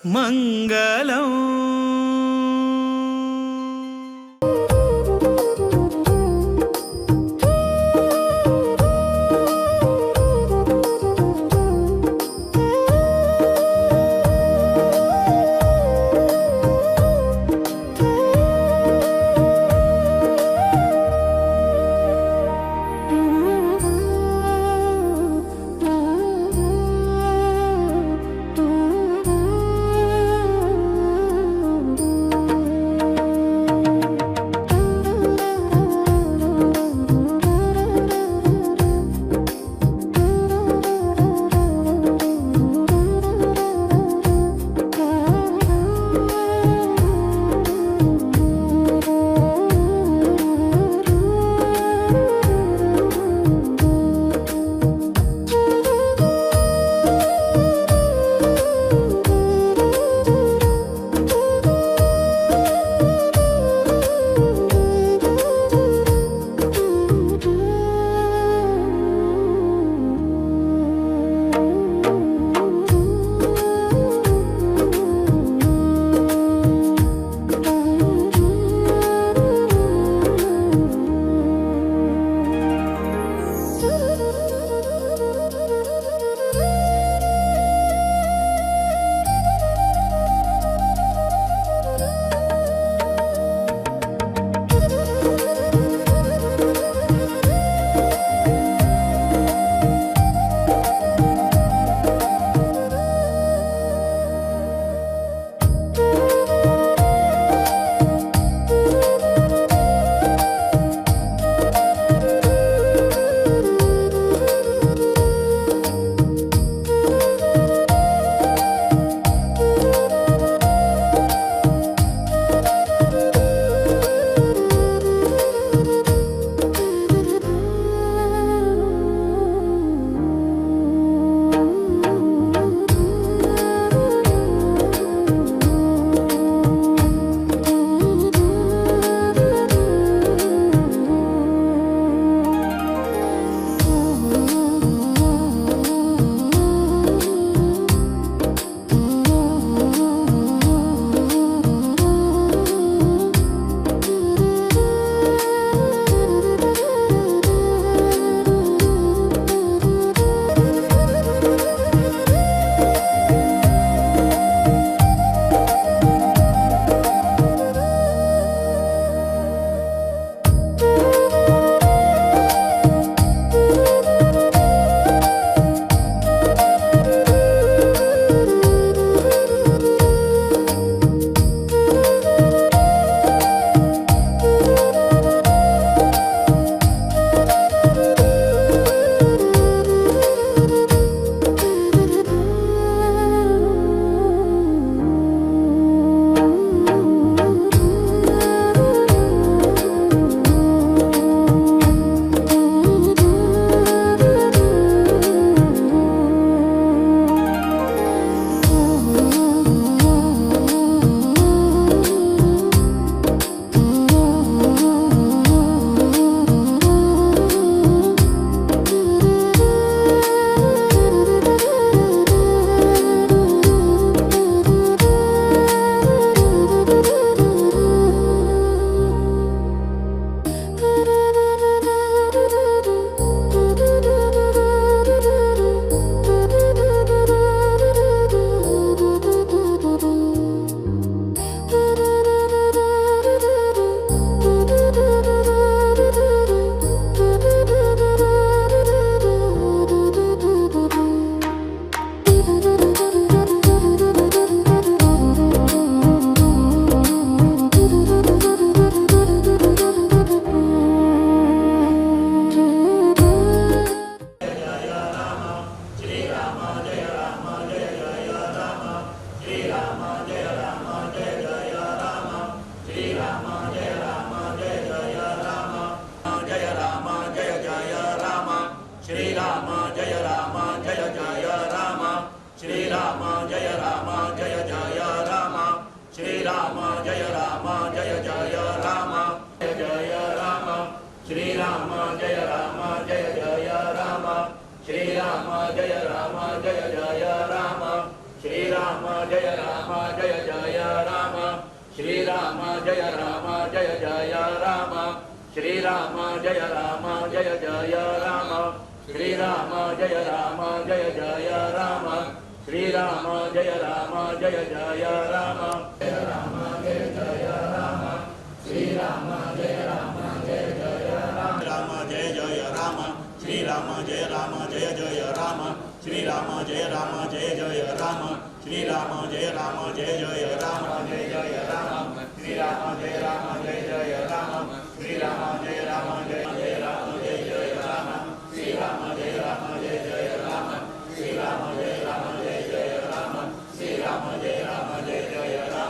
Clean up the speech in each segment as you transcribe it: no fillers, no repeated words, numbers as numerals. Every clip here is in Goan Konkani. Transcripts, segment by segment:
మంగళం. Mm-hmm. जय राम जय जय राम श्री राम जय राम जय जय राम श्री राम जय राम जय जय राम श्री राम जय राम जय जय राम श्री राम जय राम जय जय राम जय राम जय जय राम श्री राम जय राम जय जय राम राम जय जय राम श्री राम जय राम जय जय राम श्री राम जय राम जय जय राम श्री राम जय राम जय जय राम जय जय राम श्री राम जय राम जय जय राम श्री राम जय राम जय जय राम जय जय राम श्री राम जय राम जय जय राम श्री राम जय राम जय जय राम श्री राम जय राम जय जय राम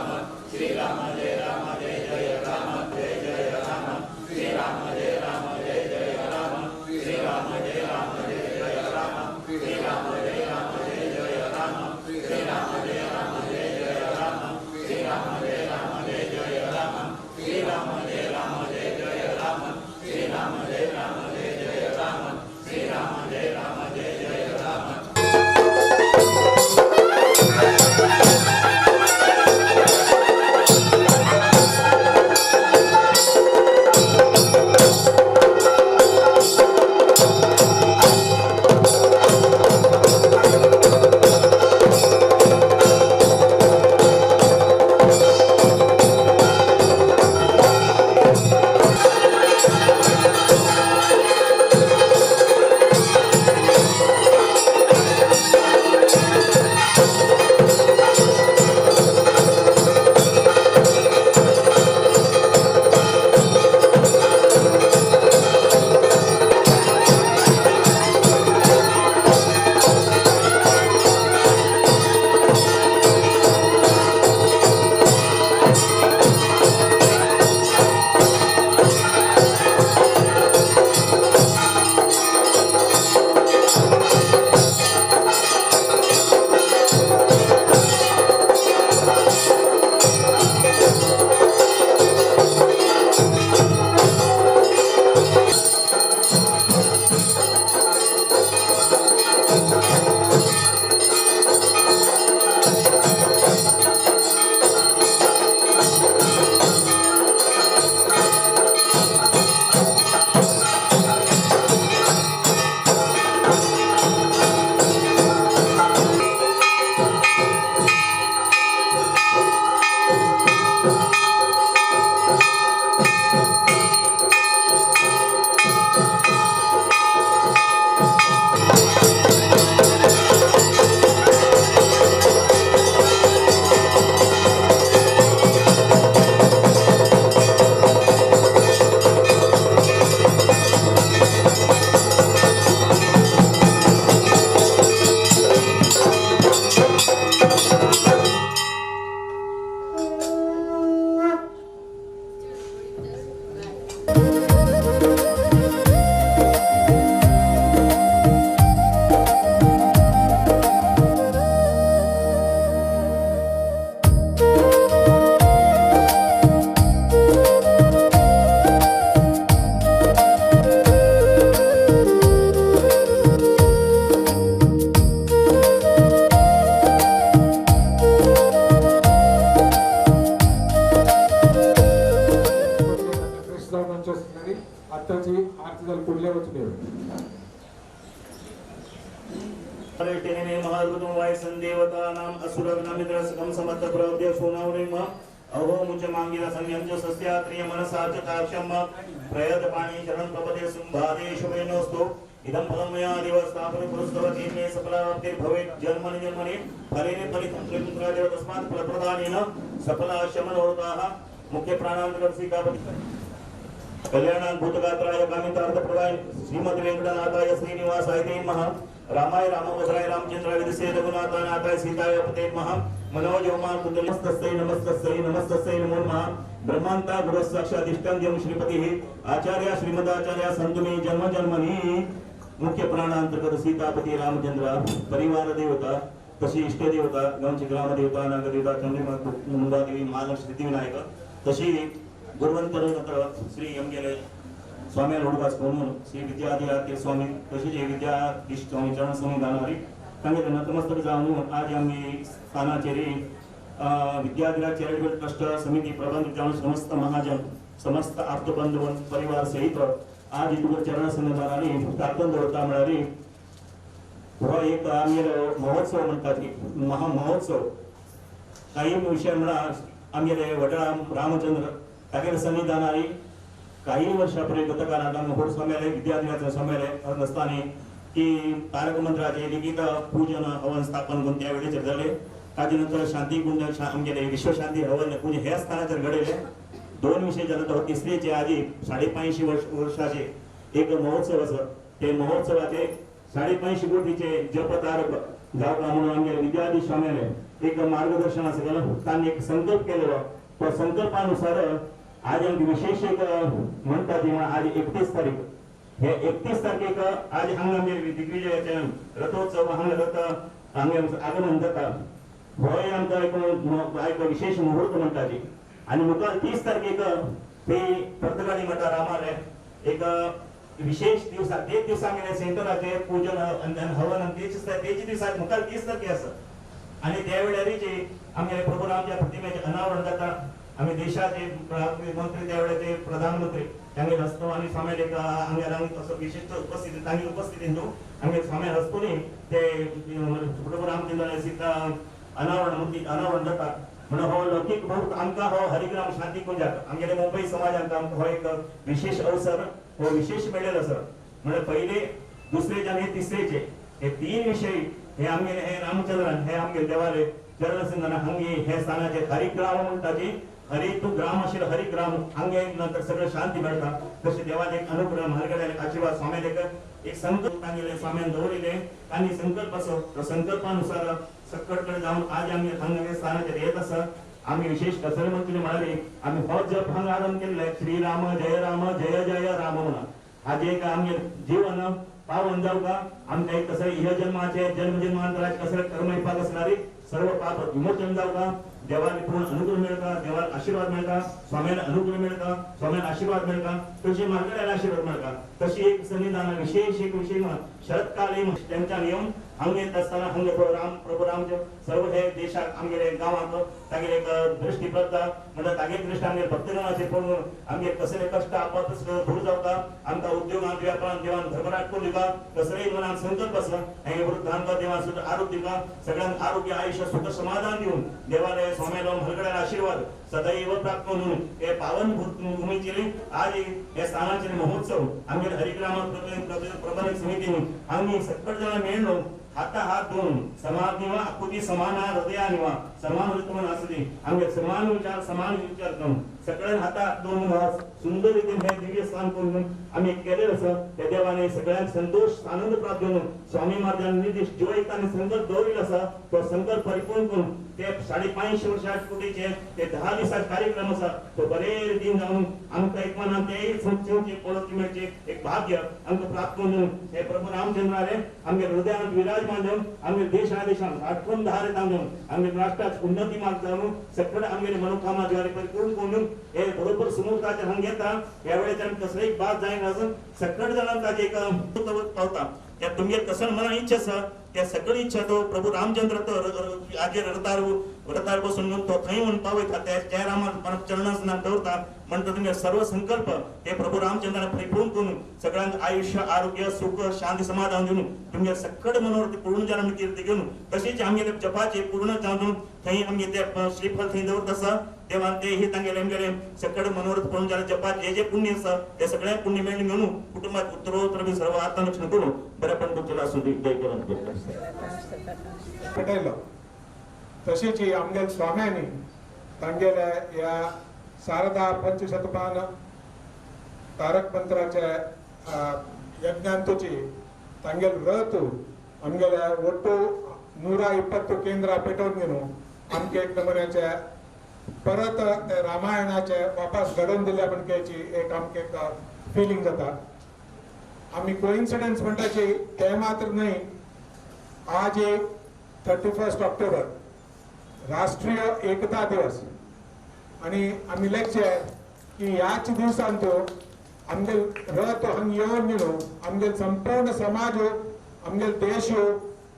श्री राम जय राम जय जय राम जय जय राम श्री राम जय राम जय जय राम श्री राम जय राम जय जय राम श्री राम जय राम जय जय राम श्री राम जय राम जय जय राम श्री राम जय राम जय जय राम श्री राम जय राम जय जय राम श्री राम जय राम जय जय राम श्री राम जय राम जय जय राम। मुख्य कल्याणान भूतगात्राय कामितार्थप्रदाय श्रीमद वेंकटनाथाय श्रीनिवासाय ते नमः। रामाय रामभद्राय रामचंद्राय विदसे रघुनाथाय नाथाय सीताय पते नमः। मनोजवमान नमस्तस्यै नमस्तस्यै नमस्तस्यै नमो नमः। ब्रह्मांता गुरु साक्षादिष्टान्त्यं श्रीपतिः आचार्य श्रीमदाचार्य सन्तु मे जन्म जन्मनि। मुख्य प्राणांतर्गत सीतापति रामचंद्र परिवार देवता तशी इष्ट देवता गावची ग्रामदेवता नागदेवता चंद्रमा मुंबादेवी महालक्ष्मी सिद्धिविनायक तशी गुरुवंतर श्री एम गेले स्वामी हुडगास म्हणून श्री विद्याधिराध्य स्वामी तशी जे विद्याधीश स्वामी चरण स्वामी दानवारी तांगेले नतमस्तक जावन आज आमी स्थानाचेर विद्याधिराज चॅरिटेबल ट्रस्ट समिती प्रबंधक जावन समस्त महाजन समस्त आप्तबंधु परिवार सहित आज तुका चरण सन्निधानांनी प्रार्थना दवरता. म्हळ्यार हो एक आमगेलो महोत्सव म्हणटा ती महा महोत्सव काही विषय म्हळ्यार आमगेले वडळा रामचंद्र तागेले सन्निधानांनी काही वर्षां पूर्वी गतकालांत आमकां व्हड स्वाम्याले विद्याधिराज स्वाम्याले नासताना की तारक मंत्राचे लिखित पूजन हवन स्थापन करून त्या वेळेचेर जाले. ताजे नंतर शांती कुंड आमगेले विश्वशांती हवन पूजन ह्या स्थानाचेर घडयले. दोन विषय जाले तो तिसरेचे आजी 550 वर्षाचे एक महोत्सव आसा. ते महोत्सवाचे 550 कोटीचे जप तारक जावका म्हणून आमगेले विद्याधीश स्वाम्याले एक मार्गदर्शन आसा. तांणी एक संकल्प केलेलो तो संकल्पानुसार आज आमकां विशेष एक म्हणटा ती आज 31 तारीख हे 31 तारखेक आज हांगा आमगे दिग्विजयाचे रथोत्सव हांगा रथ हांगा आगमन जाता. होय आमकां एक विशेष मुहूर्त म्हणटा ती. आनी मुखार 30 तारखेक ते पर्तगाळी मठार रामाले एक विशेष दिवसा तेच दिवसा आमगेले सेंटराचे पूजन हवन तेच तेच दिवसा मुखार 30 तारखे आसा. आनी त्या वेळार आमगेले प्रभू रामच्या प्रतिमेचें अनावरण जाता. आमी देशाचे मंत्री त्या वेळाचे प्रधानमंत्री तांगे हस्तो आनी स्वाम्याले आमगे असो विशिश्ट उपस्थिती तांगे उपस्थितीन आमगे स्वाम्या हस्तुनी ते प्रभू रामचंद्र सीता अनावरण मूर्ती अनावरण जाता. म्हणून हो लौकीक बहुत आमकां हो हरिग्राम शांती कुंजाक आमगेले मुंबई समाजांत आमकां हो एक विशेष अवसर हो विशेष मेळ्ळेलो आसा. म्हणल्यार पयले दुसरेचे आनी तिसरेचे हे 3 विशय हे आमगेले हे रामचंद्रान हे आमगेले देवाले चरणसिंधान हांगे हे स्थानाचे हरिग्राम म्हणटा ती हरी तू ग्राम आशिल्लो हरिग्राम हांगे नंतर सगळं शांती मेळटा. तशें देवाचे एक अनुग्रह म्हालगड्याले आशीर्वाद स्वाम्याले एक संकल्प तांगेले स्वाम्यान दवरिल्ले तांणी संकल्प आसो तो संकल्पानुसार सकट कडेन जावन आज आमी हांगा स्थानाचेर येत आसा. आमी विशेष कसरे मंत्री म्हळ्यार आमी हो जप हांगा आरंभ केल्ले श्री राम जय राम जय जय राम म्हणून हाजे एक आमगे जीवन पावन जावका आमकां एक कसले ह्या जन्माचे जन्म जन्मांतराचे कसले कर्मविपाक आसणारी सर्व पाप विमोचन जावका. देवाले पूर्ण अनुग्रह मेळटा, देवाक आशीर्वाद मेळटा, स्वाम्याला अनुग्रह मेळटा, स्वाम्याला आशीर्वाद मेळटा, तशी म्हालगड्याला आशीर्वाद मेळटा. तशी एक सन्निधान विशेष एक विषय शरदकालीन तेंच्यान येवन हांगा येत आसतना हांगा राम प्रभू रामचे सर्व हे देशाक आमगेले गांवांत तागेले एक दृश्टी पडटा. म्हणटा तागे दृश्टी आमगे भक्तगणाचेर पडून आमगे कसले कश्ट आपत दूर जावता. आमकां उद्योगांत व्यापारांत देवान भरभराट करून दिता. कसलेय मनान संकल्प आसा हे वृद्धांकां देवान सुद्दां आरोग्य दिता. सगळ्यांक आरोग्य आयुष्य सुख समाधान दिवन देवाले स्वाम्यालो म्हालगड्याला आशीर्वाद सदैव प्राप्त करून हे पावन भूमीचेर आज हे स्थानाचेर महोत्सव आमगेले हरिग्राम प्रबंधक समितीन आमी सकट जाणां मेळ्ळो हाता हात धरून समाज निवा आकृती समान हृदया निवा समान वृत्तमान आसली आमगे समान विचार करून सगळ्यां हाता हात धरून सुंदर रितीन हे दिव्य स्थान करून आमी केलेलं आसा. त्या देवाने सगळ्यांक संतोष आनंद प्राप्त करून स्वामी मार्गान निर्देश जो एक तांणी संकल्प दवरिल्लो आसा तो संकल्प परिपूर्ण करून ते 550 वर्षां कोटीचे ते 10 दिसांचे कार्यक्रम आसा तो बरे रितीन जावन आमकां एक मनान ते संचेवचे पळोवचे मेळचे एक भाग्य आमकां प्राप्त करून हे प्रभू रामचंद्राले आमगे हृदयांत विराजमान जावन आमगे देशा देशांत आठवण धारे जावन आमगे राष्ट्राक उन्नती मार्ग जावन सगळे आमगेले मनोकामना द्वारे परिपूर्ण करून हे बरोबर सुमुहूर्ताचेर हांगा येता. ह्या वेळेर आमी कसलेय बाद जायना आसून सगळे जाणांक ताजे एक पावता. त्या तुमगेर कसले मनान इच्छा आसा त्या सगळी इच्छा तो प्रभू रामचंद्र तो आजेर रथार बसून तो थंय म्हणून पावयता. त्या जय रामान चरणासनान दवरता. म्हणटा तुमगे सर्व संकल्प हे प्रभू रामचंद्रान परिपूर्ण करून सगळ्यांक आयुष्य आरोग्य सुख शांती समाधान दिवन तुमगे सगळे मनोरथ पूर्ण जावन कीर्ती घेवन तशेंच आमगेले जपाचे पूर्ण जावन थंय आमगे ते श्रीफल थंय दवरता आसा. देवान ते हे तांगेले आमगेले सगळे मनोरथ पूर्ण जाले जपात जे जे पुण्य आसा ते सगळे पुण्य मेळून घेवन कुटुंबात उत्तरोत्तर बी सर्व आत्मरक्षण करून बरेपण तुमचें आसूं दी जय करून पेटयलो. तशेंच आमगेले स्वाम्यांनी तांगेल्या ह्या शारदा पंचशतमान तारक मंत्राच्या यज्ञांतुची तांगेले रथ आमगेल्या ಒಟ್ಟು 120 केंद्रां पेटोवन घेवन आमकां एक नमुन्याचे परत ते रामायणाचे वापस घडोवन दिल्या म्हणक्याची एक आमकां एक फिलींग जाता. आमी कोइन्सिडन्स म्हणटाची ते मात्र न्हय, आज एक 31 ऑक्टोबर राष्ट्रीय एकता दिवस आनी आमी लेखचे की ह्याच दिवसान तो आमगेल रथ हांगा येवन न्हू आमगेल संपूर्ण समाज आमगेल देश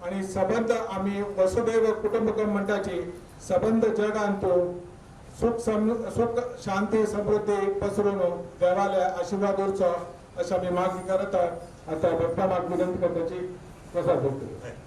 आनी सबंद आमी वसुदैव कुटुंबकम म्हणटाची सबंद जगांत सुख सुख शांती समृद्धी पसरून देवाले आशीर्वाद उरचो अशें आमी मागणी करता. आतां भक्तामाक विनंती करताची प्रसाद भोगतले.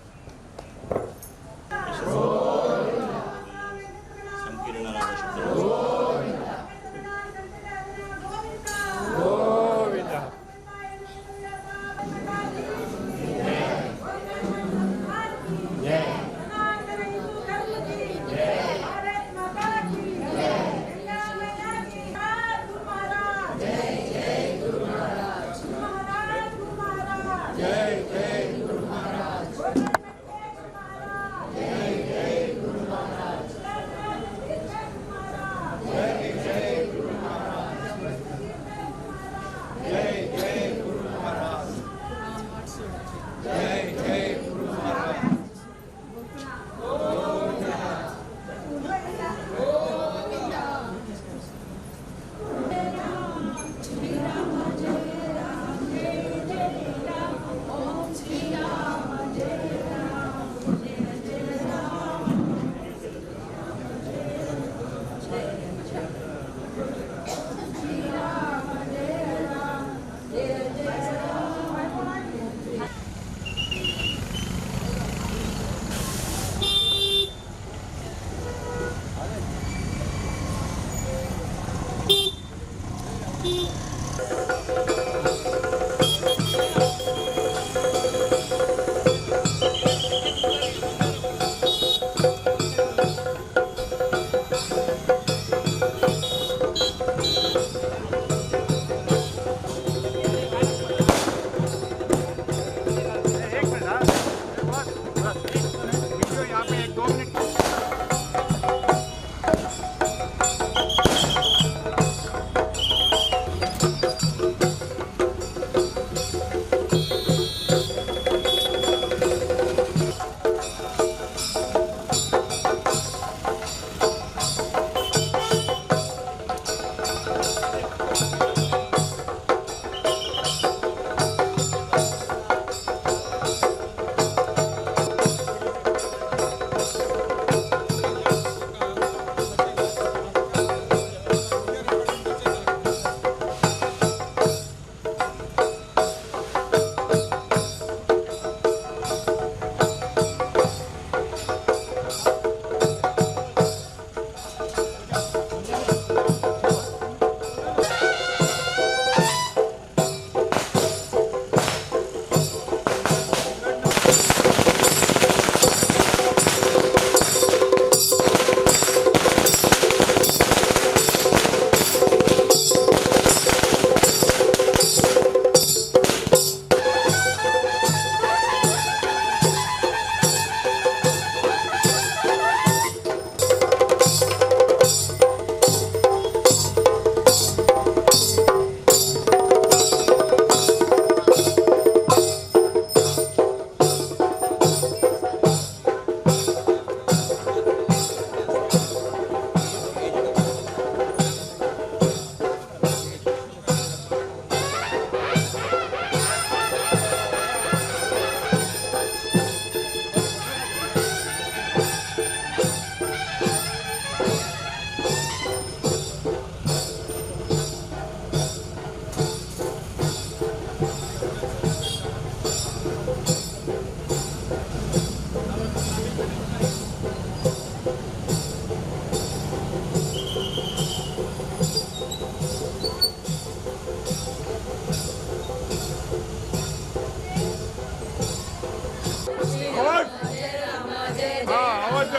श्री राम जय राम जय जय राम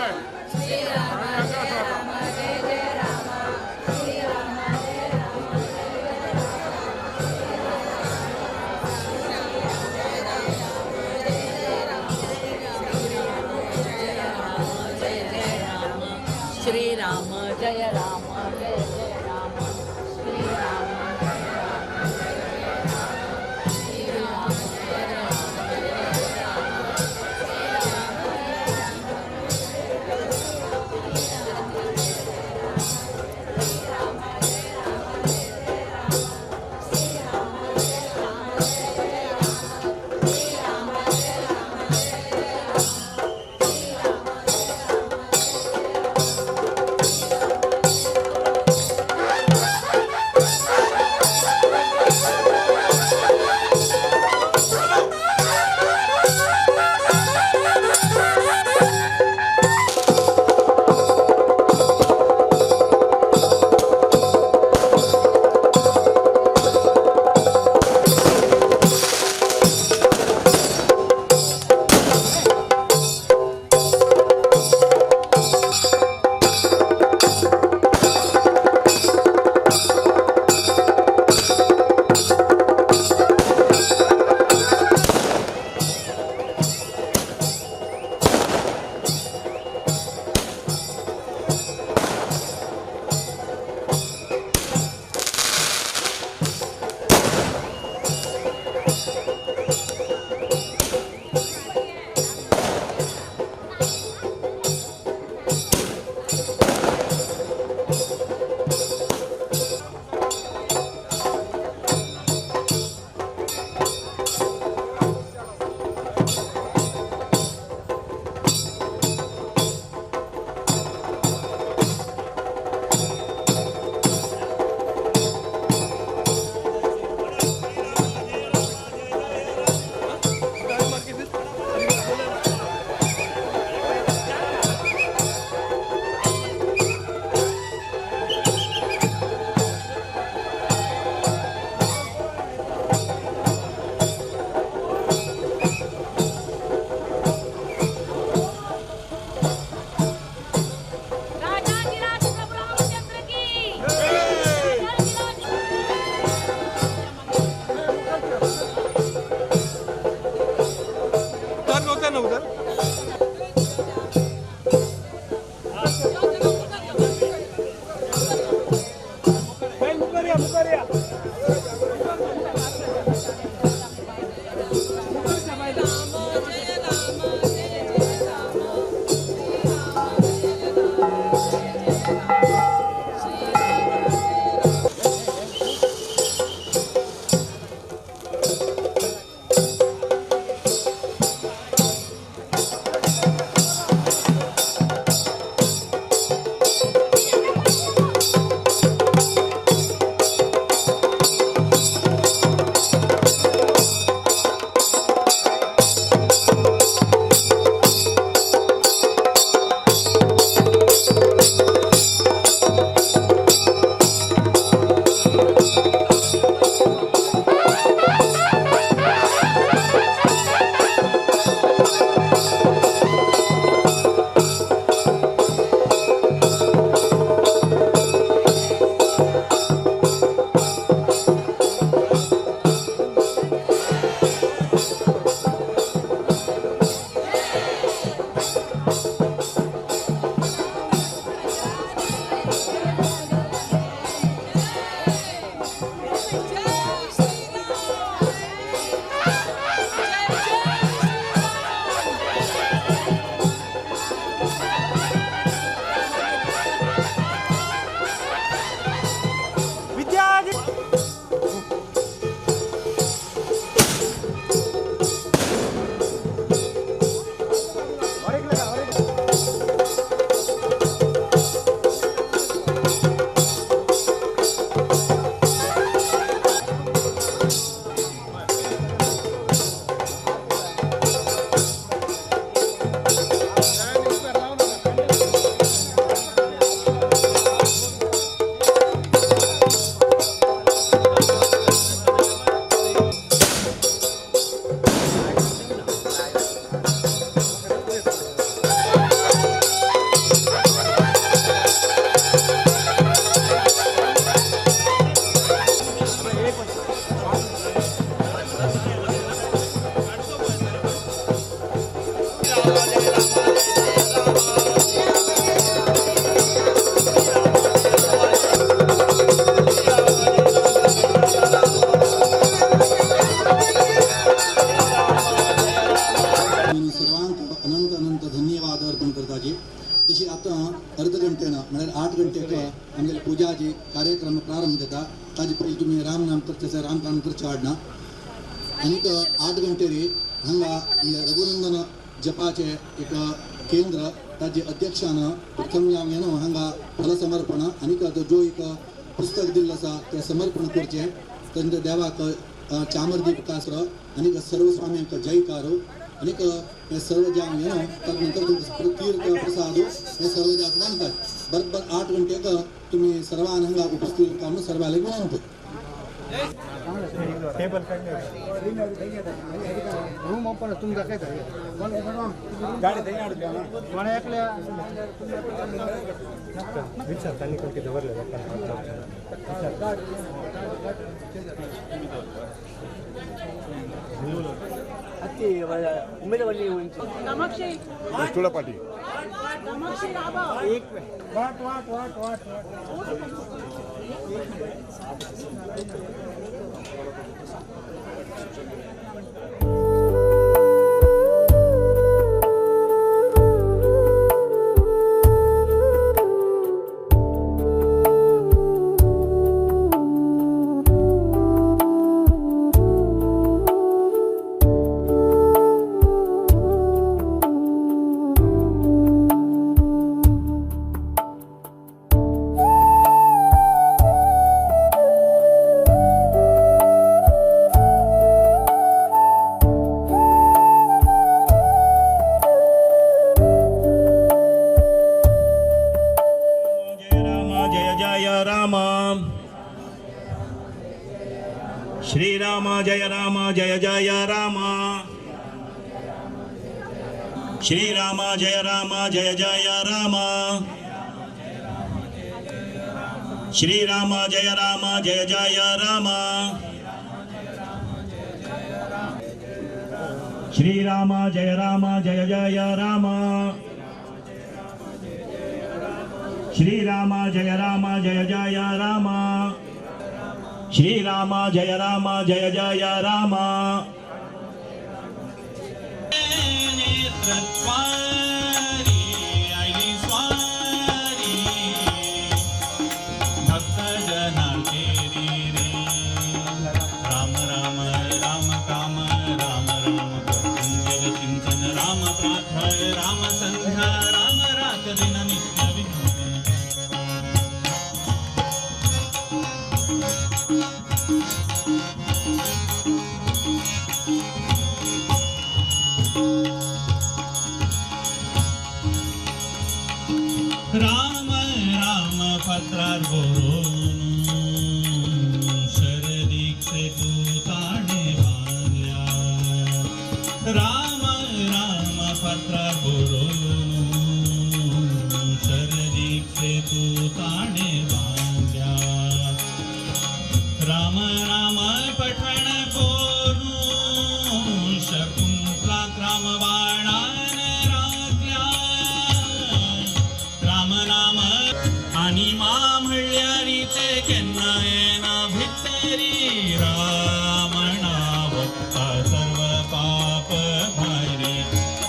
श्री राम श्री राम जय राम जय राम श्री राम कार्यक्रम प्रारंभ जाता ताजे पयलीं तुमी राम नाम करचें राम नाम करचें वाडना आनीक 8 घंटेरी हांगा रघुनंदन जपाचें एक केंद्र ताजे अध्यक्षान प्रथम न्हू हांगा फलसमर्पण आनीक जो एक पुस्तक दिल्लें आसा तें समर्पण करचें तांच्या देवाक चामरदीप कासरो आनीक सर्व स्वाम्यांक जयकार आनीक हे सर्व जावन न्हू ताजे नंतर तीर्थ प्रसाद हे सर्व जावन मानतात बरोबर 8 घंटेक तुम्ही सर्वांना हांगा उपस्थित उरता सर्वांक विनंती. वाट वाट वाट वाट श्री राम जय राम जय जय राम श्री राम जय राम जय जय राम श्री राम जय राम जय जय राम श्री राम जय राम जय जय राम श्री राम जय राम जय जय राम श्री राम जय राम जय जय राम. राम राम राम काम राम राम चिंतन राम प्रार्थना राम संध्या राम रात दिन नित्य विनोदन. राम राम पत्रार बोरून शरदीक्षे तू ताणे बांधल्या राम राम पत्रार बोरून शरदीक्षे तू ताणे बांधल्या राम राम पठण कोरू शकुंतला राम बाणान राखल्या राम नाम आणि मा म्हणल्यारी ते केन्ना येना भितरी राम नाव सर्व पाप भारी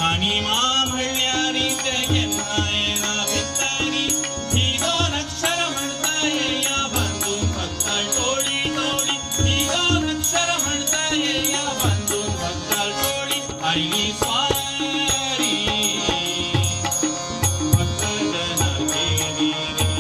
आणि मा म्हणल्यारी ते केन्ना येना भितरी ही दोन अक्षर म्हणता या बांधून फक्त टोळी टोळी ही दोन अक्षर म्हणता या बांधून फक्त टोळी आईली स्वारी भक्त जना केली रे.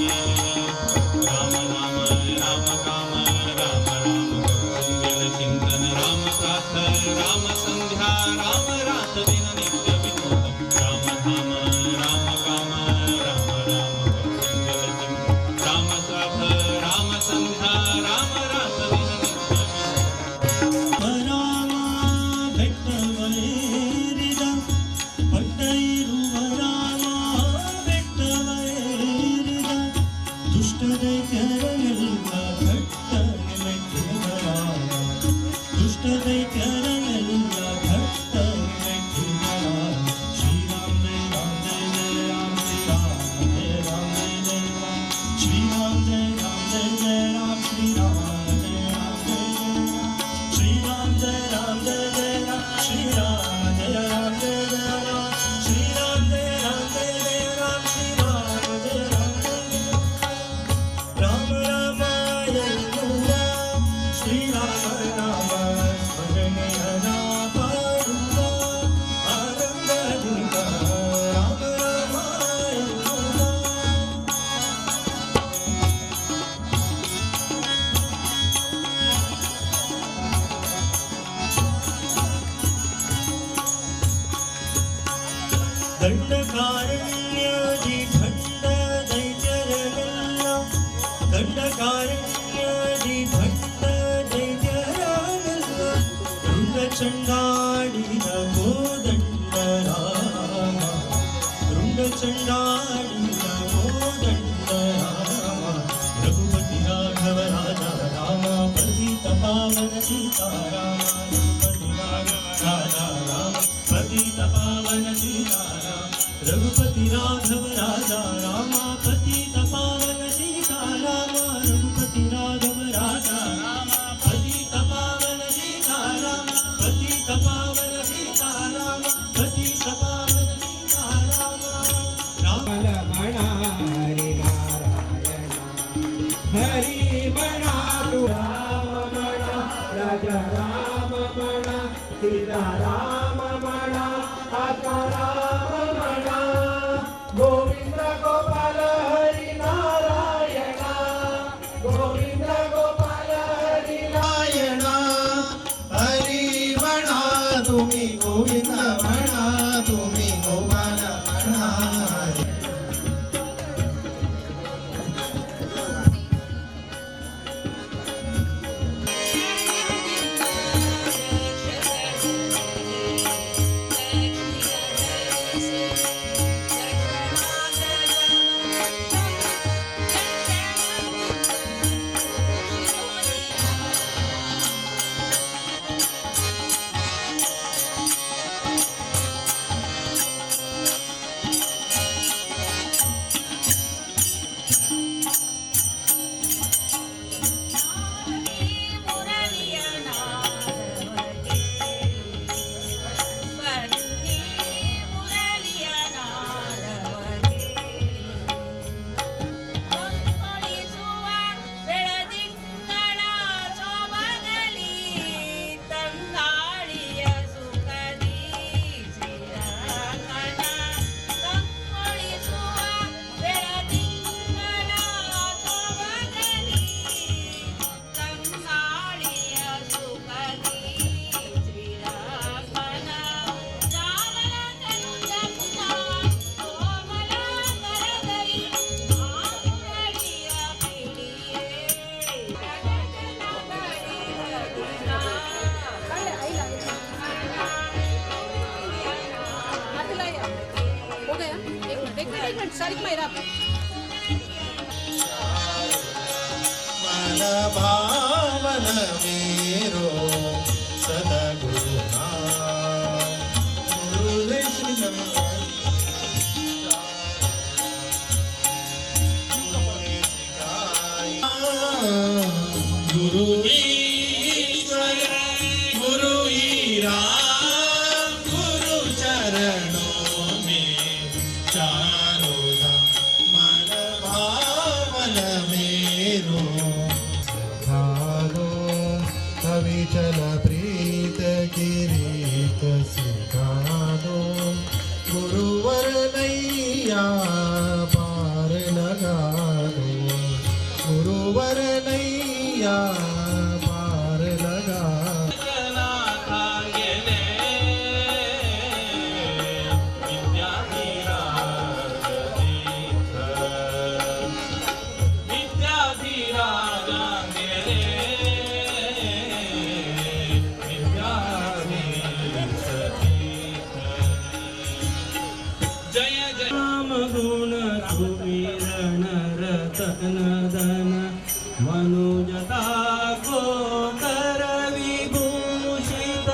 ದುಷ್ಟ ದೈತ್ಯರನೆಲ್ಲ ಥಟ್ಟನೆ ಮೆಟ್ಟಿದ ರಾಮ, ದುಷ್ಟ ದೈತ್ಯರನೆಲ್ಲ ಥಟ್ಟನೆ ಮೆಟ್ಟಿದ ರಾಮ. ಶ್ರೀರಾಮ ಜಯ ರಾಮ ಜಯ ಜಯ ರಾಮ, ಶ್ರೀರಾಮ ಜಯ ರಾಮ ಜಯ ಜಯ ರಾಮ, ಶ್ರೀರಾಮ ಜಯ ರಾಮ ಜಯ ಜಯ ರಾಮ, ಶ್ರೀರಾಮ ಜಯ ರಾಮ ಜಯ ಜಯ ರಾಮ, ಶ್ರೀರಾಮ ಜಯ ರಾಮ ಜಯ ಜಯ ರಾಮ, ಶ್ರೀರಾಮ ಜಯ ರಾಮ ಜಯ ಜಯ ರಾಮ, ಶ್ರೀರಾಮ ಜಯ ರಾಮ ಜಯ ಜಯ ರಾಮ, ಶ್ರೀರಾಮ ಜಯ ರಾಮ ಜಯ ಜಯ ರಾಮ ರಾಮ ಎನ್ನುವ ಶ್ರೀರಾಮ ನಾಮ ಸ್ಮರಣೆಯ ಪಾಡುವ ಆನಂದದಿಂದ ರಾಮ ರಾಮ ಎನ್ನುವ. ದಂಡಕಾರಣ್ಯದಿ ಭಂಡ ದೈತ್ಯರನೆಲ್ಲ, ದಂಡಕಾರಣ್ಯದಿ ಭಂಡ ದೈತ್ಯರನೆಲ್ಲ ರುಂಡ ಚಂಡಾಡಿದ ಕೋದಂಡ ರಾಮ, ರುಂಡ ಚಂಡಾಡಿದ ಕೋದಂಡ ರಾಮ. ರಘುಪತಿ ರಾಘವ ರಾಜ ರಾಮ, ಪತಿತ ಪಾವನ ಸೀತಾರಾಮ, ರಘುಪತಿ ರಾಘವ ರಾಜ ರಾಮ, ಪತಿತ ಪಾವನ ಸೀತಾರಾಮ, ರಘುಪತಿ ರಾಘವ ರಾಜ ರಾಮ, ಪತಿತ ಪಾವನ ಸೀತಾರಾಮ, ರಘುಪತಿ ರಾಘವ ರಾಜ ರಾಮ, ಪತಿತ ಪಾವನ ಸೀತಾರಾಮ, ಪತಿತ ಪಾವನ ಸೀತಾರಾಮ, ಪತಿತ ಪಾವನ ಸೀತಾರಾಮ. ರಾಮ ಮಣ ಹರಿ ನಾರಾಯಣ ಹರಿ ಮಣ ರಾಮ ಮಣ ರಾಜ ರಾಮ ಮಣ ಸೀತಾರಾಮ ಮಣ ಆತ್ಮ ರಾಮ ಮಣ ಗೋವಿಂದ ಗೋಪಾಲ ಹರಿ ನಾರಾಯಣ ಗೋವಿಂದ ಗೋಪಾಲ ಹರಿ ನಾರಾಯಣ ಹರಿ ಮಣ तुम्ही गोविंद म्हणा तुम्ही गोपाल म्हणा. हो गया, एक मिनट एक मिनट एक मिनट सारिक माहिरा। मन भावन मेरो सदा गुरु नाम, गुरु गुरु ईश्वर गुरु राम गुरु चरणों में चारों धाम मन भावन मेरो सिखादो अविचल प्रीत की रीत सिखा दो गुरुवर नैया पार लगा दो गुरुवर नैया पार लगा। जय जय राम गुण तुम्ही। किरण रतन धन मनुजता को कर विभूषित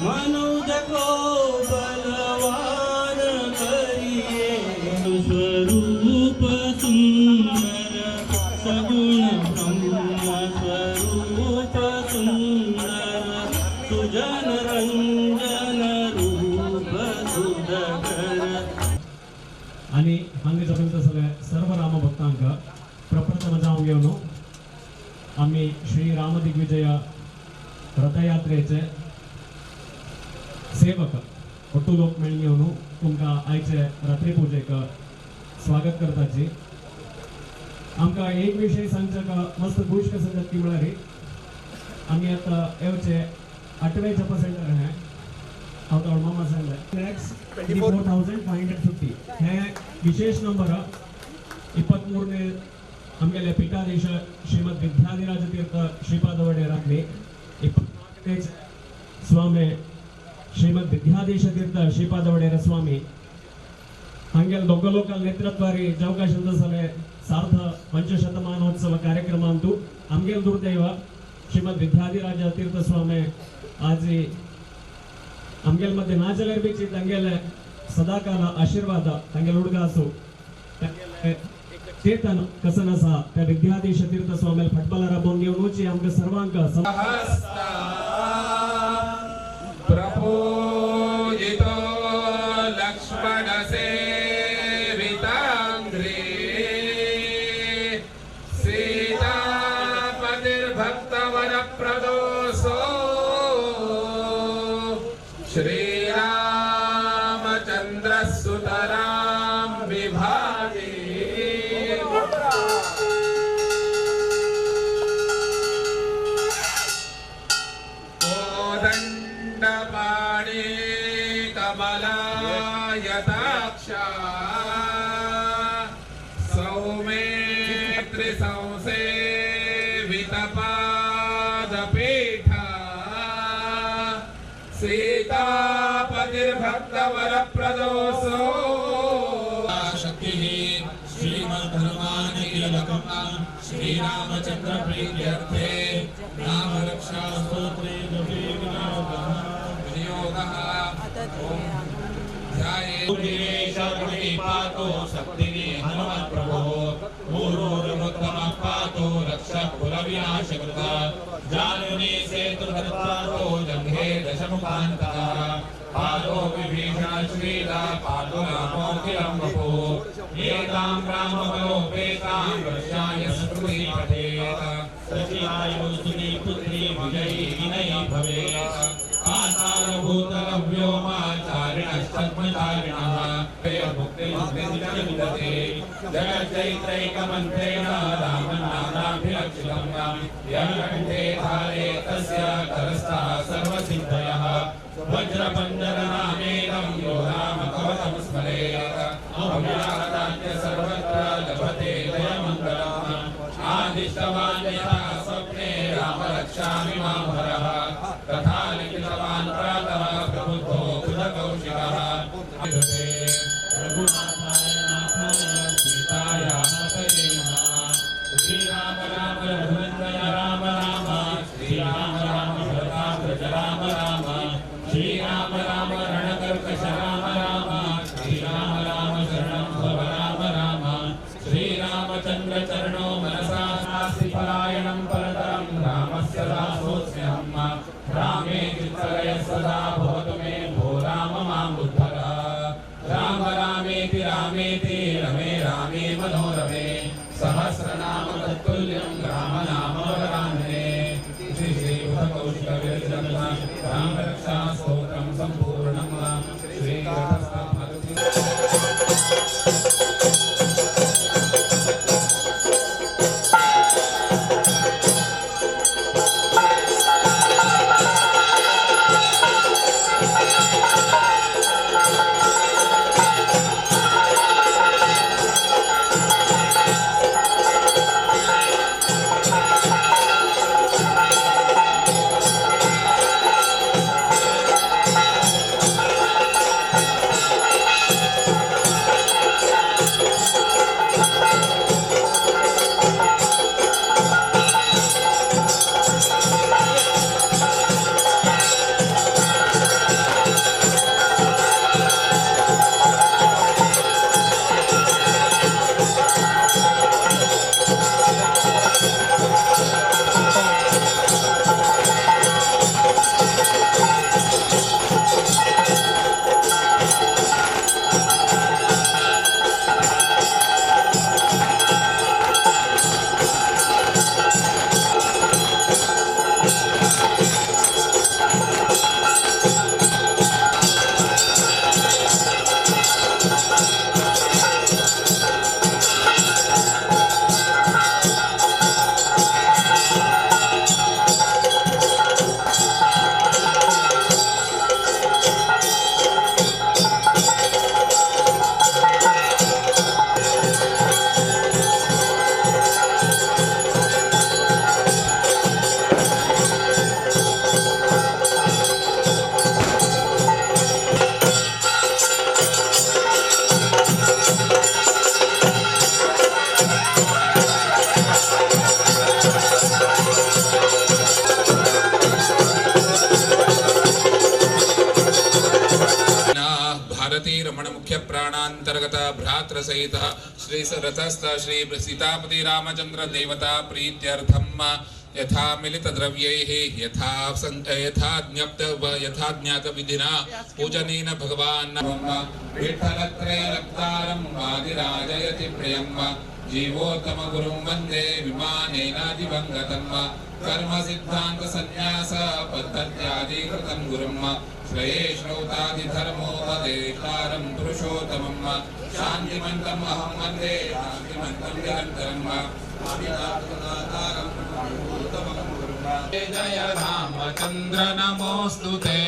मनुज को बलवान करिए। स्वरूप सुंदर सगुण ब्रह्म स्वरूप सुंदर सुजन रंजन रूप सुधकर। आणि हांगा जपंत सगळे सर्व रामभक्तांक प्रप्रथम जावन घेवन आमी श्री राम दिग्विजय रथयात्रेचे सेवक ಒಟ್ಟು लोक मेळून घेवन तुमकां आयचे रात्री पुजेक स्वागत करताची। आमकां एक विशय सांगच्याक मस्त खुश कसं जाता ती म्हळ्यार आमी आतां येवचे आठवे जप सेंटर हें हांव तो मामा सांगलें 24,550 हे विशेष नंबर 23ನೇ आमगेले पीठाधीश श्रीमद विद्याधिराज तीर्थ ಶ್ರೀಪಾದ ಒಡೆಯರಾಗಲಿ, 24ನೇ ಸ್ವಾಮಿ ಶ್ರೀಮದ್ ವಿದ್ಯಾಧೀಶ ತೀರ್ಥ ಶ್ರೀಪಾದ ಒಡೆಯರ ಸ್ವಾಮಿ ಹಂಗೆಲ್ ದೊಗ್ಗಲೋಕಲ್ ನೇತೃತ್ವಾರಿ ಜವಕಾಶಂತ ಸಭೆ ಸಾರ್ಧ ಪಂಚಶತಮಾನೋತ್ಸವ ಕಾರ್ಯಕ್ರಮ ಅಂತೂ ಆಮಗೆಲ್ ದುರ್ದೈವ ಶ್ರೀಮದ್ ವಿದ್ಯಾಧಿರಾಜ ತೀರ್ಥ ಸ್ವಾಮಿ ಆಜಿ ಆಮಗೆಲ್ ಮಧ್ಯೆ ना जाल्यार बी तांगेले सदाकाल आशीर्वाद तांगेले उडगासू तांगेले चेतन कसन आसा त्या विद्याधीश तीर्थ स्वामी फटबला राबोवन घेवनूच आमकां सर्वांक प्रपूजितो लक्ष्मण सेवितांघ्रि सीतापतिर्भक्तवरप्रदोऽसौ श्रीरामचन्द्रः सुतरां विभाति। कोदण्डपाणि कमलायताक्षा सौमित्रि संसेवितपादपीठा सीतापतिर्भक्तवरप्रदोऽसौ शक्तिः श्रीमद् हनुमान् श्रीरामचंद्र प्रीत्यर्थे राम रक्षा स्तोत्रे जपे विनियोगः। ॐ ध्याये पातो शक्तिः हनुमत् प्रभो पूर्वोत्तमः पातो रक्षः कुलविनाशकृता जानुनी सेतुर्हत्पातो जङ्घे दशमुखान्तः पादो विभीषण श्रीला पादो रामोऽखिलं वपुः एतां रामबलोपेतां रक्षाय स्तुति पठेत् सचिवायो स्तुति पुत्री विजयी विनयी भवेत् पातालभूतलव्योमाचारिणश्चर्मचारिणः मुक्तिमुक्तिं जगच्चैत्रैकमन्त्रेण रामनामाभिरक्षितं यः कण्ठे धारे तस्य करस्थः सर्वसिद्धयः वज्रपञ्जरनामेदं यो रामकवचं स्मरेत् अव्याहतान्त्य सर्वत्र लभते जयमङ्गलम् आदिष्टवान् यथा स्वप्ने राम रक्षामि मां हरः तथा लिखितवान् प्रातः प्रबुद्धो बुधकौशिकः। रघुनाथाय नाथाय सीताय पतये नमः। श्रीराम राम रघुनंदन राम राम श्रीराम राम भरताग्रज राम राम श्रीराम राम रणकर्कश राम राम श्रीराम राम शरणं भव राम राम श्रीरामचंद्र चरणो मनसा नास्ति परायणं परतरं रामस्य दासोऽस्म्यहं रामे चित्तलय सदा भवतु मे भो राम मां उद्धर। राम रामेति रामेति रमे रामे मनोरमे सहस्रनाम तत्तुल्यं राम नाम वरानने। श्री श्री बुधकौशिक विरचितं राम रक्षा स्तोत्रं सम्पूर्णं। श्री भ्रातृ सहित श्री रथस्थ श्री सीतापति रामचंद्र देवता प्रीत्यर्थम यथा मिलित द्रव्यैः यथा यथा ज्ञप्त यथा ज्ञात विधिना पूजनेन भगवान् विठ्ठलत्रयरक्तारं वादिराजयति प्रियं जीवोत्तम गुरुं वन्दे विमानेनादिवङ्गतं कर्म सिद्धांत संन्यास पद्धत्यादिकृतं गुरुं श्रये श्रौतादिधर्मोपदेष्टारं पुरुषोत्तमं शान्तिमन्तम् अहं वन्दे शान्तिमन्तं निरन्तरम्। जय रामचंद्र नमोस्तुते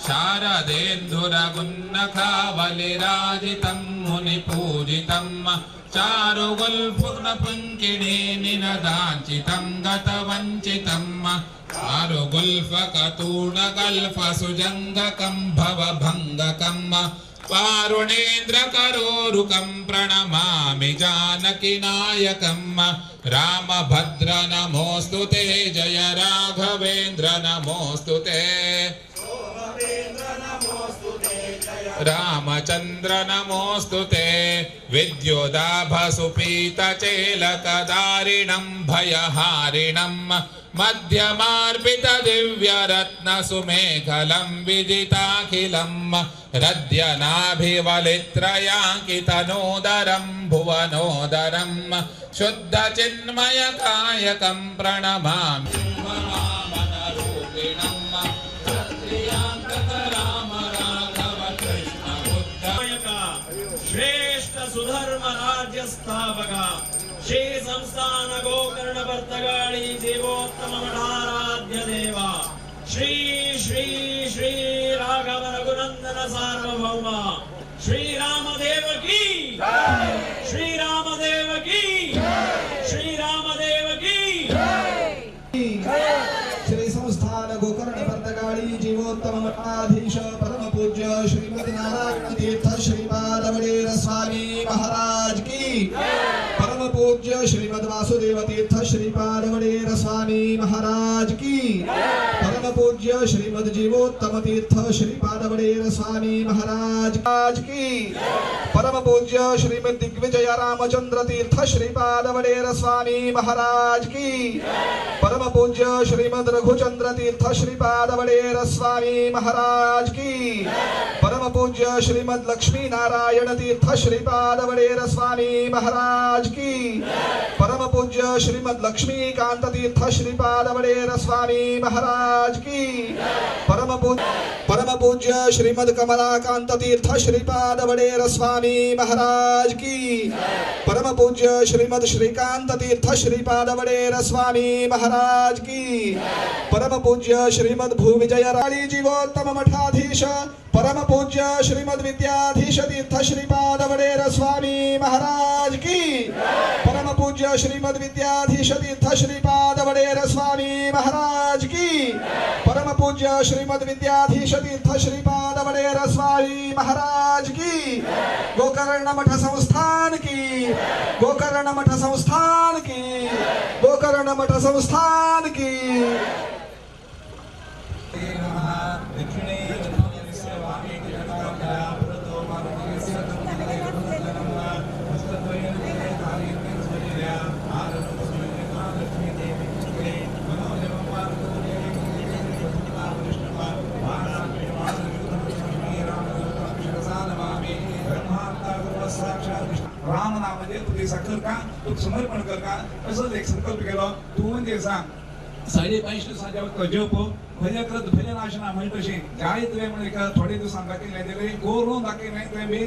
शारदेन्दुरगुन्नखावलिराजितं मुनिपूजितं चारुगुल्फुग्नपुङ्किणी निनदाञ्चितं गतवञ्चितं चारुगुल्फकतूणकल्फसुजङ्गकं भवभङ्गकं वारुणेन्द्रकरोरुकं प्रणमामि जानकीनायकं। रामभद्र नमोऽस्तु ते जय राघवेन्द्र नमोऽस्तु ते रामचंद्र नमोऽस्तु ते विद्युदाभसुपीतचेलकदारिणं भयहारिणं मध्यमार्पितदिव्यरत्नसुमेखलं विदिताखिलं रद्यनाभिवलित्रयाङ्कितनोदरं भुवनोदरं शुद्धचिन्मयकायकं प्रणमामि। श्रेष्ठ सुधर्म राज्य स्थापक श्री संस्थान गोकर्ण पर्तगाळी जीवोत्तम मठाराध्य देव श्री श्री श्री राघव रघुनंदन सार्वभौम श्री रामदेव की जय, श्री रामदेव की जय, श्री रामदेव की जय। श्री संस्थान गोकर्ण पर्तगाळी जीवोत्तम मठाधीश परम पूज्य श्रीमद नारायण तीर्थ श्रीपाद वडेर स्वामी महाराज की, परम पूज्य श्रीमद वासुदेव तीर्थ श्रीपाद वडेर स्वामी महाराज की, परम पूज्य श्रीमद जीवोत्तम तीर्थ श्रीपाद वडेर स्वामी महाराज की, परम पूज्य श्रीमद दिग्विजय रामचंद्र तीर्थ श्रीपाद वडेर स्वामी महाराज की, परम पूज्य श्रीमद रघुचंद्र तीर्थ श्रीपाद वडेर स्वामी महाराज की, परम पूज्य श्रीमद लक्ष्मी नारायण तीर्थ श्रीपाद वडेर स्वामी महाराज की, परम पूज्य श्रीमद लक्ष्मीकांत तीर्थ श्रीपाद वडेर स्वामी महाराज की, परम पूज्य श्रीमद कमलाकांत तीर्थ श्रीपाद वडेर स्वामी महाराज की, परम पूज्य श्रीमद श्रीकांत तीर्थ श्रीपाद वडेर स्वामी महाराज की, परम पूज्य श्रीमद भूविजय राणी जीवोत्तम मठाधीश परम पूज्य श्रीमद विद्याधीश तीर्थ श्रीपाद वडेर स्वामी महाराज की, परम पूज्य श्रीमद विद्याधीश तीर्थ श्रीपाद वडेर स्वामी महाराज की, परम पूज्य श्रीमद विद्याधीश तीर्थ श्रीपाद वडेर स्वामी महाराज की। गोकर्ण मठ संस्थान की, गोकर्ण मठ संस्थान की, गोकर्ण मठ संस्थान की। राम नाम जे तुझे साखर का तू समर्पण कर का असंच एक संकल्प केलो। तूं दिवसा 5.5 दिवसांच्या जप भजकृत भजनाशना म्हणजे तशी जाय तुवें म्हणून एका थोडे दिवसांक दाखयलें तें करून दाखयलें तुवें बी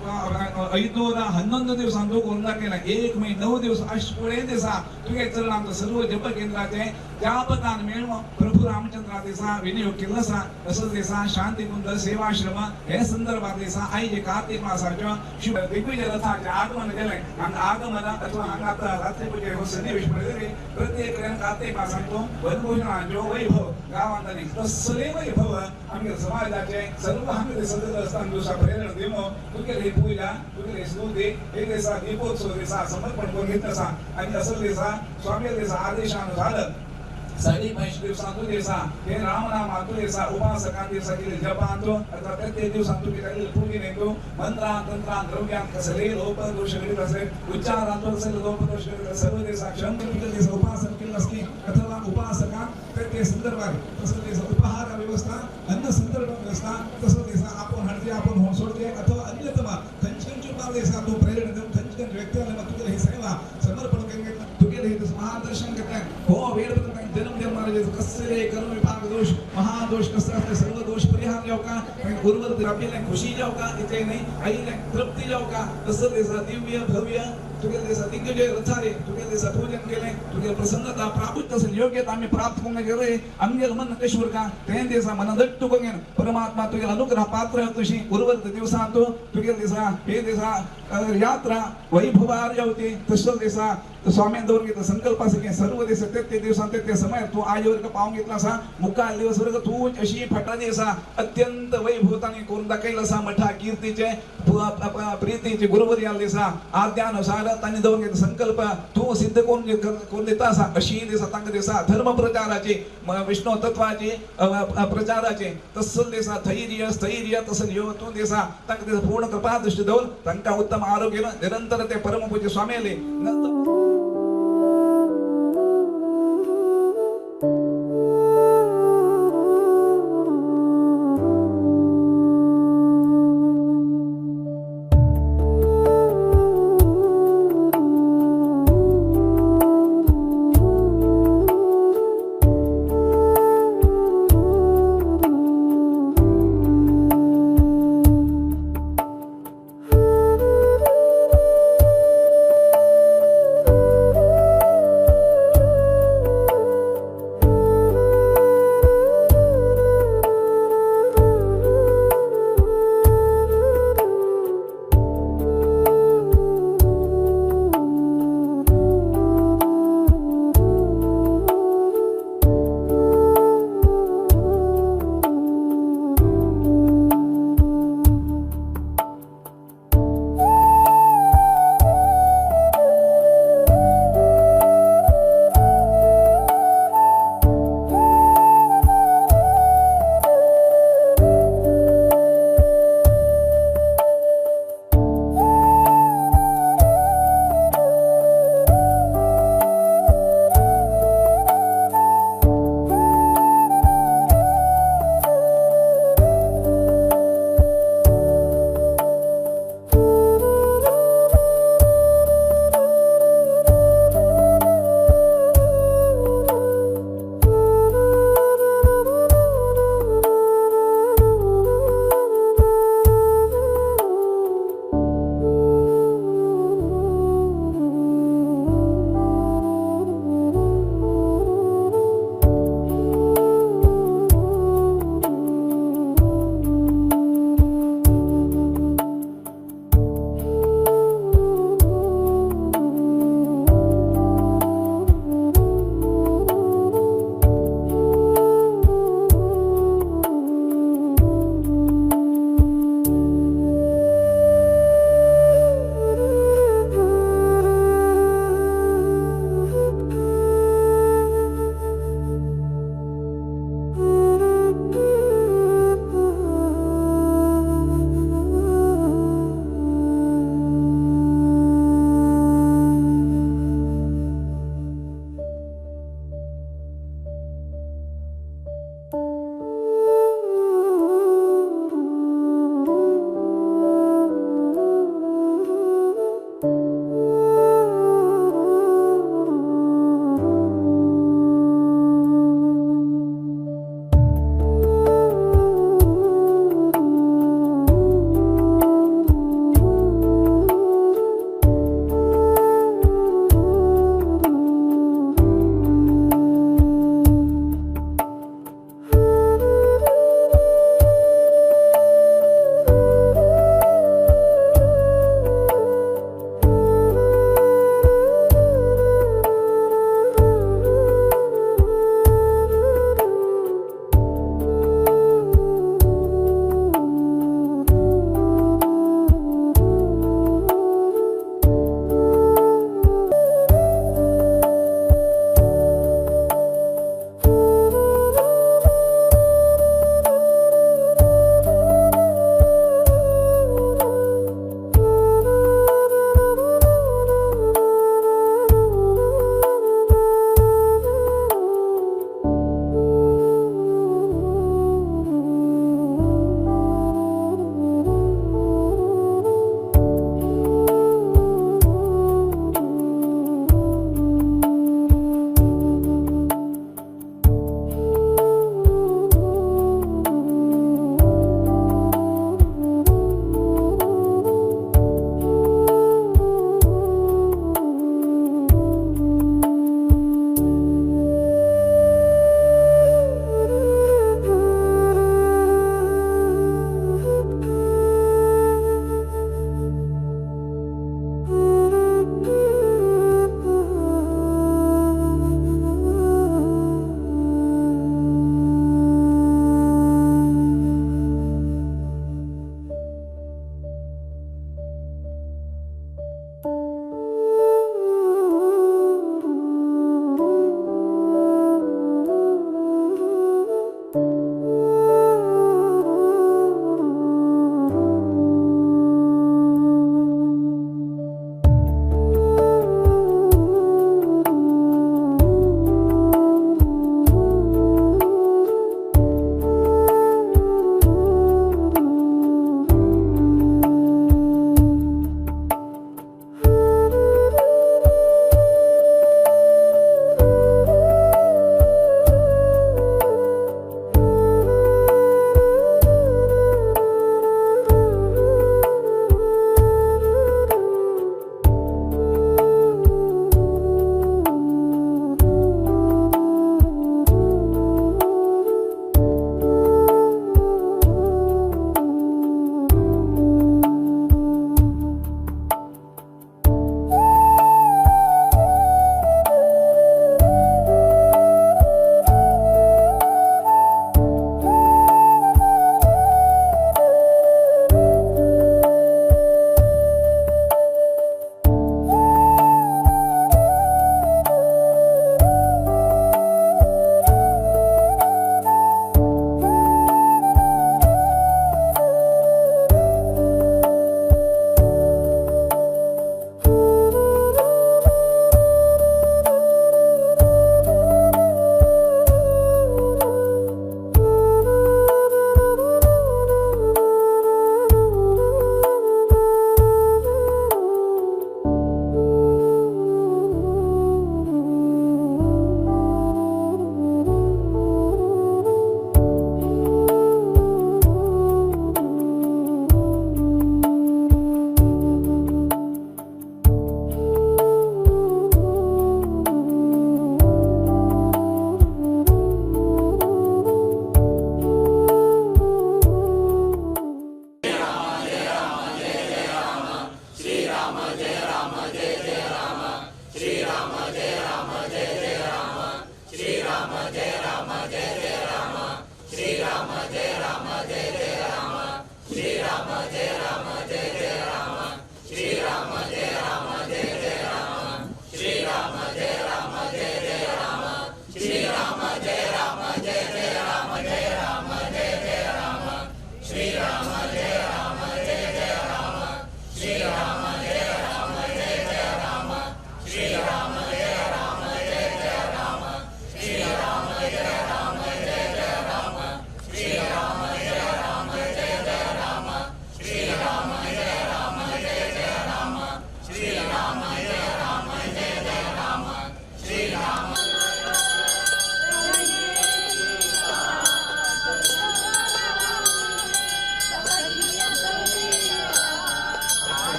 5 11 दिवसांक तूं करून दाखयलें 1 महिनो 9 दिवस अशें फुडें दिसा तुगे चलना सर्व जप केंद्राचें त्या पदान मेळून प्रभू रामचंद्रा दिसा विनियोग केल्लो आसा। तसोच दिसा शांतिकुंज सेवाश्रम हे संदर्भात दिसा आयज कार्तिक मासाच्यो शुभ दिग्विजय रथाचें आगमन केलें। हांगा आगमन अथवा हांगा आतां रात्री पुजे हो सन्निवेश पळयतरी प्रत्येक कडेन कार्तिक मासांतलो वनभोजनाचो वैभव गांवांत तसले वैभव आमगे समाजाचे सर्व हांगा सजत आसतना दिवसा प्रेरणा दिवं तुगेली पूजा तुगेली स्तुती हे दिसा दीपोत्सव दिसा समर्पण करून घेत आसा आनी असो दिसा स्वामी दिसा आदेशानुसार 25.5 दिवसांतू दिवसा हे रामनामातू दिवसा उपासकां दिवसा केले जपांतो अथवा ते दिवसांतू केले पूजेनेतो मंत्रां तंत्रां द्रव्यां कसले लोपदोष घडीत असेल उच्चारांतो कसले लोपदोष घडीत सर्व दिवसा क्षम दिवसा उपासन केलं असते अथवा उपासकां ते संदर्भात तसं दिवसा उपहार व्यवस्था अन्न संदर्भ व्यवस्था तसं दिवसा आपण हडते आपण होऊन सोडते अथवा अन्यतमा खंच उपार दिवसा तो प्रेरणा देऊन खंच खंच व्यक्तीला मग तुझे हे सेवा समर्पण करून तुझे हे महादर्शन करतात हो वेळ जन्म जन्म कसले कर्म विभाग दोष महादोष कसं असते सर्व दोष परिहार जाऊ का उर्वरित आपल्याला खुशी जाऊ का इथे नाही आईला तृप्ती जाऊ का तसं दिवसा दिव्य भव्य तुझे दिवसा दिग्विजय रथारे तुझे दिवसा पूजन केले तुझे प्रसन्नता प्राप्त असेल योग्यता आम्ही प्राप्त करून गेले अंगेल मन कशूर का ते दिवसा मन दट्टू करून परमात्मा तुझे अनुग्रह पात्र तुझी उर्वरित दिवसांतो तुझे दिवसा हे दिवसा यात्रा वैभवार होती तसं दिवसा स्वामी घेतला संकल्प असे की सर्व दिवस ते दिवसांत ते समय तू आजवर्ग पाहून घेतला असा मुकाल दिवस वर्ग तू अशी फटा दिवसा अत्यंत वैभवताने करून दाखयल असा मठा कीर्तीचे प्रीतीचे गुरुवर याल दिसा आद्यानुसार त्यांनी दवर घेतला संकल्प तू सिद्ध कोण करून देता असा अशी दिसा तांग दिसा धर्म प्रचाराचे विष्णू तत्वाचे प्रचाराचे तसल दिसा धैर्य स्थैर्य तसल योग तू दिसा तांग दिसा पूर्ण कृपा दृष्टी दवर तांकां उत्तम आरोग्य निरंतर ते परमपूज्य स्वामी आले.